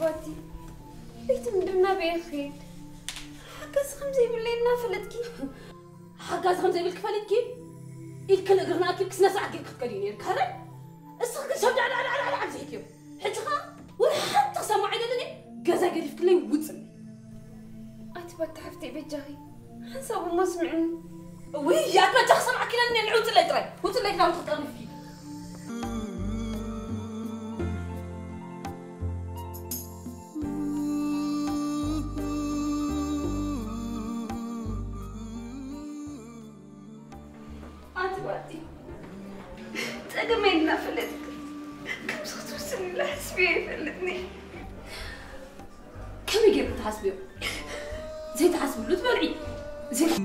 ባቲ፣ ለይቲ ምድር ናበይ ክኸይድ? ሓገዝ ከም ዘይብለይ እናፈለጥኪ። ሓጋዚ ከም ዘይብልኪ ፈሊጥኪ? ኢድክን እግርና ኣኪብኪ ስነ ስርዓት ጌርኪ ክትከዲ እዩ ነይርኪ፣ ሃረ? እስኺ ግን ሰብ ዳዕዳዕዳዕዳዕ ኣብዚሕክዮ። ሕጂ ኸኣ ወላ ሓንቲ ክሰማዕ ኣይደልን እየ። ገዛ ገዲፍክለይ ውፅእ። ኣቲ ባቲ ሓፍተይ በጃኺ ሓንሳብ እሞ ስምዕኒ። ውይ ኣቲ በጃኺ ሰማዕኪ ኢለኒ እየ። ውፅለይ ጥራይ ውፅለይ ክዳውንቲ ክጠርንፍኪ። ኣቲ ባቲ ጸገመይ እናፈለጥክ ከምዚ ክትውስን ኢለ ሓስበ ኣይፈልጥን እየ። ከመይ ጌርኪ ትሓስብዮ? ዘይትሓስብሉ ትበልዒ። ዘይ-